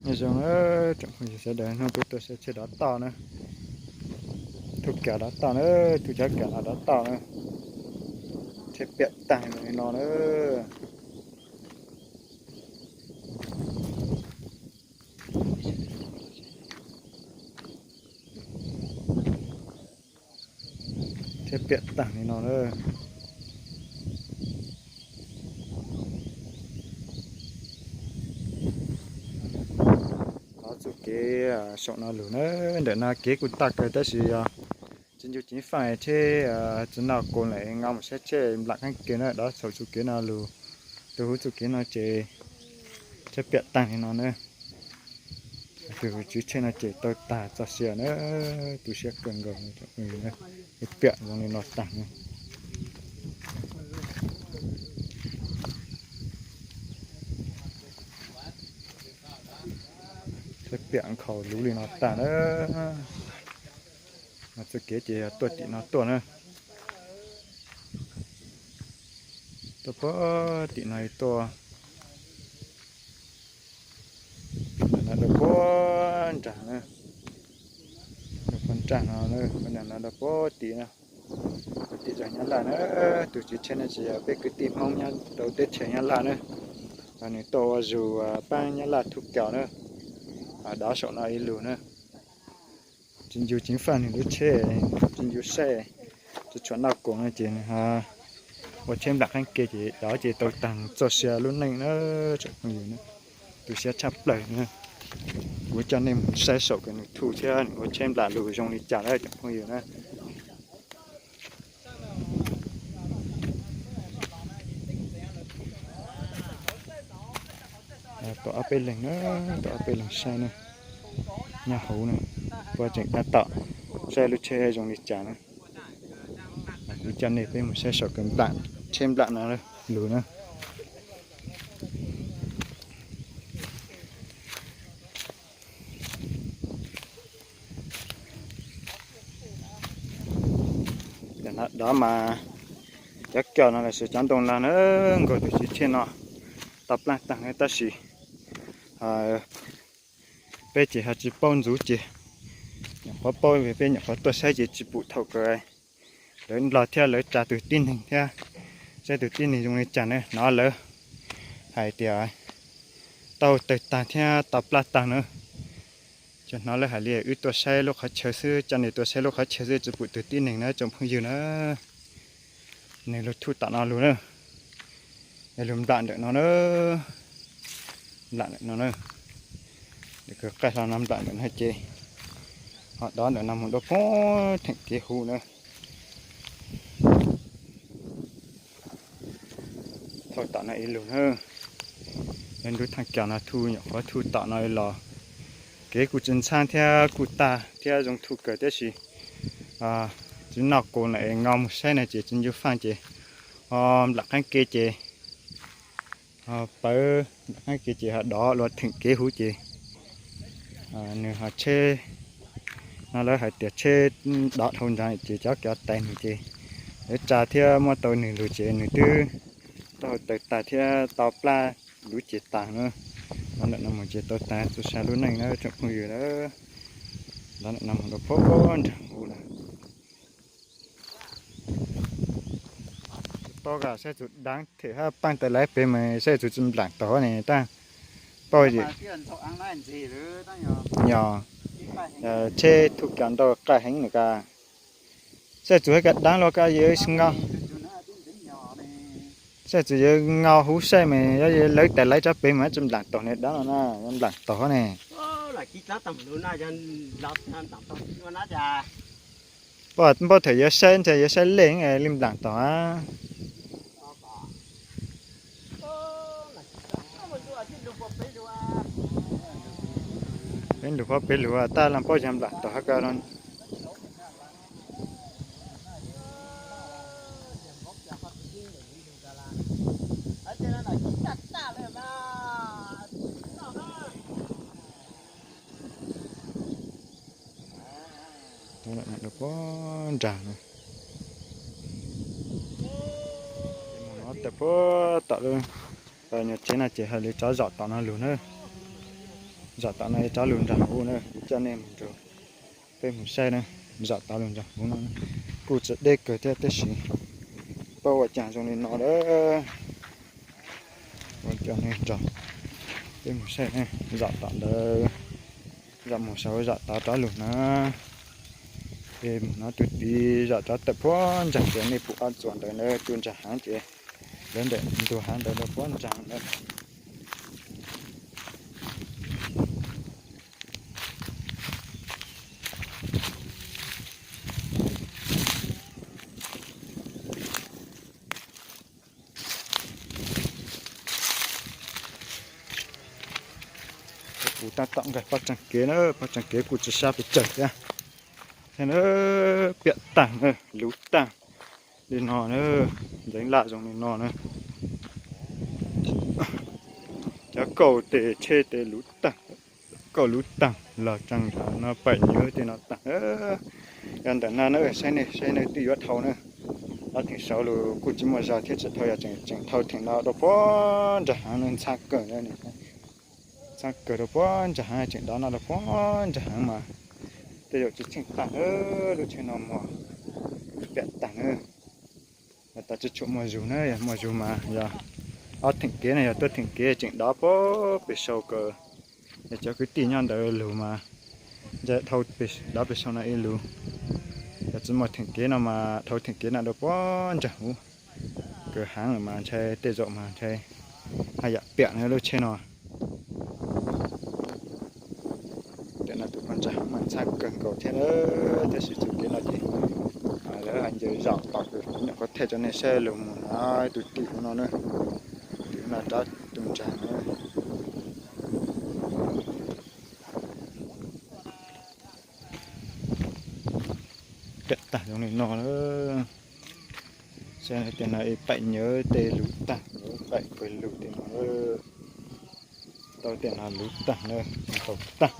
Nyob zoo na tsoom phooj ywg sawv daws, hnub peb tuaj saib tsheb dov toj na, thuj kav dov toj na, thuj cov kav no dov toj na, tsheb piam taag li no na. Tsheb piam taag li no na. Dov txuj kev saum no lug na, ntawm no kev kuj toj kawg tab sis yog tsis ncu ceev faj tsheb tsis noj koos lawm, nqa mus saib tsheb nplam qeeb ke na, dov saum txuj kev no lug. Tus huv txuj kev no ces tsheb piam taag li no na. Tus tswv tsheb no ces tau tag txoj sia na, tu siab kawg nkaus, piam zoo li no tag na. Tsheb piam nkhaus luv li no tag na. Txuj kev ces yog tuaj tim no tuaj na. Tuaj puag tim no tuaj. Tim no rau puag nraag na. Rau puag nraag no, puag nraag no rau puag tim no. Tim zog Nyab Laj na, tus tswv tsheb no ces yog peb kwv tij Hmoob nyob rau teb chaws Nyab Laj na. Nws tuaj ua zug paab Nyab Laj thuj kaus na. Dov saum no ib lug na. Tsis ncu ceev faj nws lub tsheb, tsis ncu saib, tsis tshua noj koos no ces nws ho ua tsheb nplam qeeb ke ces dov ces tau tag txoj sia lub neej na tsoom phooj ywg na. Tu siab tshaj plaws na. Kuv coj nej mus saib saum kws nws thuj thiab nws ua tsheb nplam lug zoo li cas na tsoom phooj ywg na. Tau ob peb leeg na, tau ob peb leeg saib na. Nyob hauv na, puab tseem tab tom saib lub tsheb zoo li cas na. Kuv coj nej peb mus saib saum kws nplam, tsheb nplam no lug na. Dov mas cov koj no los sis cov ntoo no na, nkaus tus tswv tsheb no tau plaab taag na tab sis peb ces ho tsis paub ntxiv ces nyuam qhuav paub, peb nyuam qhuav tuaj saib ces tsis pum thaum kawg lawv nplog thiab lawv tsa tus tib neeg thiab saib tus tib neeg zoo li cas na, hnov lawv hais tias tau tawg tag thiab tau plaj tag na. Ces hnov lawv hais li wb tuaj saib lub qhov chaw xwb, coj nej tuaj saib lub qhov chaw xwb tsis pum tus tib neeg na tsoom phooj ywg na. Nws lug thuj tom no lug na, lug nplam ntawm no na, nplam ntawm no na. Nws kws qaij hlo no nplam ntawm no ces ho dov ntawm no mus dua puag theem kev huv na. Thuj tom no ib lug na. Lawv nrug thaaj cos no thuj, nyuam qhuav thuj tom no los kev kuj tsis ntxhab thiab kuj tag thiab zoo thuj kawg tab sis tsis noj koos na, nqa mus saib na ces tsis ncu faaj ces ho nplam qeeb ke ces ho pawv nplam qeeb ke ces ho dov luag theem kev huv ces nws ho tsheb no lawv hais tias tsheb dov dhau ntawd ces cov kev tais nws ces lawv tsa thiab muab tau nws lug ces nws twb tau tawg tag thiab tau plaj lub ces tag na. Dov ntawm no mus ces tau tag txoj sia lub neej na tsoom phooj ywg na. Dov ntawm no mus rau puag nraag huv na. Paub saib txug daav them hab paaj tawg lawv pem mas saib txug tsis nplam tog ne tab paub. Yog tsheb thuj cov ntau qaj heev na ka. Saib txug hab ka daav luaj ka yog saib txug yog nqa huv saib mas yog lawv tais lawv tsob pem mas tsis nplam tog ne daav no na, nplam tog ne. Npaum thaum yuav saib ntshai yuav saib lej li nplam tog. Peb lug pab peb lug tab laj paub yog nplam tog hab ka no. Puag nraag no, puag tom nyuag tsev no ces hais li tsov zom tom no lug na. Zam tom no rab lug nraag huv na, kuv coj nej mus nrug peb mus saib na. Zam tom lug nraag huv no kuj tsis deb kawg thiab tab sis paub ua caag zoo li no lawm. Ua coj nej nrog peb mus saib na. Zam tom ntawd, zam mus saum zam tod rab lug na. Ces mus no tus tid zam rab tawm puag nraag ces nej pum ob txuas ntawd na, tus nraag haav ces lawv ntawm ntug haav ntawd rau puag nraag na. Kuv tab tom nkag pab tsaag kev na, pab tsaag kev kuj tsis sab pes tsawg thiab. Saib na, piam taag na, luv taag li no na, ntxeev laj zoo li no na. Cov kauj tes tsheb tes luv taag, kauj luv taag los tsaag nrad no paim nyuv tej no taag. Yog ntawm no na, saib nej, saib nej twb yuav dhau na. Ob theem saud lug kuj tsis muaj zog thiab tsis dhau, yog tseem, tseem dhau theem no rau puag nraag haav na, ntxhab kawg, ntxhab kawg rau puag nraag haav, tseem dov no rau puag nraag haav mas tej zaum tsis tsheej taag na. Lub tsheb no muag piam taag na. Yog tas tsis tshua muaj zug na, yog muaj zug mas yog ob theem kev na, yog tuab theem kev tseem dov puag pem saud kawg. Yog cov kwv tij nyob ntawd lug mas ntshe dhau, dov pem saud no ib lug. Yog tsis muaj theem kev no mas dhau theem kev no rau puag nraag huv kawg haav lawm mas ntshai tej zaum mas ntshai haj yam piam na lub tsheb no. Tes no tus poj ntsa mas ntxhab kawg nkaus thiab na, tab sis txuj kev no ces lawv hais ncaws zaum tom kws kuv nyuam qhuav thaij rau nej saib lug mus na, tus tim huv no na, tim huv no rab tus ntsa na. Piam taag zoo li no na. Saib tej no ib paim nyuv tej luv taag, nyuv paim pawg lug tej no. Tau tej no luv taag na, tau taag.